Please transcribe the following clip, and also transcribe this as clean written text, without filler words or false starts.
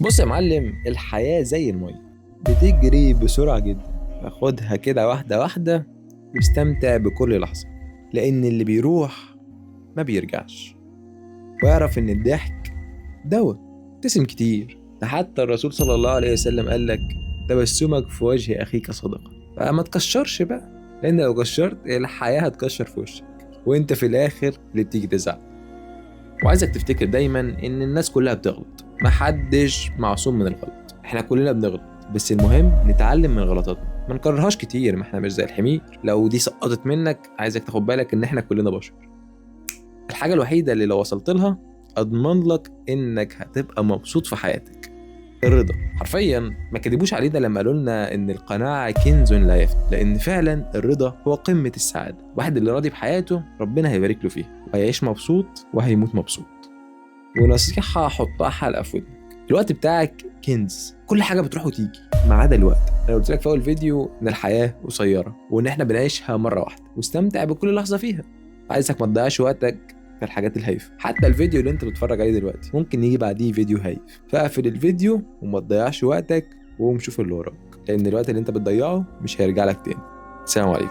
بص يا معلم، الحياة زي المية بتجري بسرعة جدا، فخدها كده واحدة واحدة واستمتع بكل لحظة، لأن اللي بيروح ما بيرجعش. واعرف إن الضحك دواء، ابتسم كتير، ده حتى الرسول صلى الله عليه وسلم قال لك تبسمك في وجه أخيك صدقة. فما تكشرش بقى، لأن لو كشرت الحياة هتكشر في وشك، وانت في الآخر اللي بتيجي تزعل. وعايزك تفتكر دايما إن الناس كلها بتغلط، محدش معصوم من الغلط، احنا كلنا بنغلط، بس المهم نتعلم من غلطاتنا، ما نكررهاش كتير، ما احنا مش زي الحمير. لو دي سقطت منك عايزك تاخد بالك ان احنا كلنا بشر. الحاجة الوحيدة اللي لو وصلت لها اضمن لك انك هتبقى مبسوط في حياتك، الرضا. حرفيا ما كدبوش علينا لما قالوا لنا ان القناعة كنز لا يفنى، لان فعلا الرضا هو قمة السعادة. واحد اللي راضي بحياته ربنا هيبارك له فيها، وهيعيش مبسوط وهيموت مبسوط. ونصيحة حطها حلقة في ودنك، الوقت بتاعك كنز، كل حاجة بتروح وتيجي ما عدا الوقت. انا قلت لك في اول فيديو ان الحياة قصيرة وان احنا بنعيشها مرة واحدة، واستمتع بكل لحظة فيها. عايزك ما تضيعش وقتك في الحاجات الهايفة، حتى الفيديو اللي انت بتتفرج عليه دلوقتي ممكن يجي بعديه فيديو هايف. فاقفل الفيديو وما تضيعش وقتك وقوم شوف اللي وراك، لان الوقت اللي انت بتضيعه مش هيرجع لك تاني. السلام عليكم.